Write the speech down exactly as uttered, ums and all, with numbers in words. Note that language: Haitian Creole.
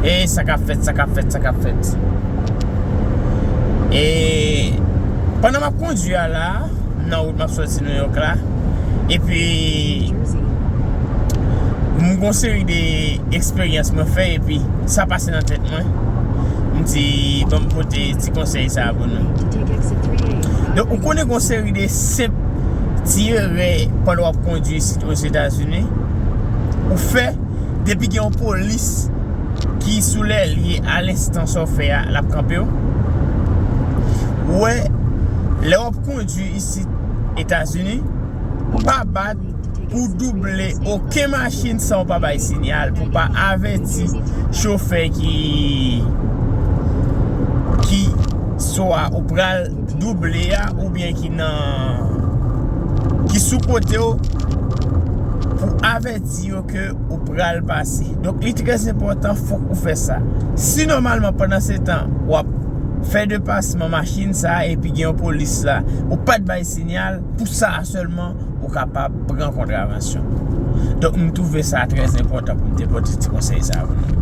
E sa k ap fèt, sa k ap fèt, sa k ap fèt. E pandan m ap kondui a la, nan wout m ap sòti New York la, epi m gon seri de eksperyans mwen fè, epi sa pase nan tèt mwen. M di, ban m pote ti konsèy sa a pou nou. Donk, ou konnen gon seri de senp ti erè pandan w ap kondui isit Ozetazini. Ou fè, depi gen yon polis ki sou lè li a lenstan sa w fè a, l ap kanpe w. Ou wè, lè w ap kondui isit Etazini, pa bat pou double okenn machin san w pa bay sinyal, pou pa avèti chofè ki, ki swa ou pral double a, oubyen ki nan, ki sou kote w, pou avèti yo ke ou pral pase. Donk, li trè enpòtan, fòk ou fè sa. Si nòmalman, pandan se tan, w ap fè depasman machin sa a, epi gen yon polis la, ou pa t bay sinyal, pou sa a sèlman, ou kapab pran kontravansyon. Donk, m twouve sa trè enpòtan pou m te pote ti konsèy sa a pou nou.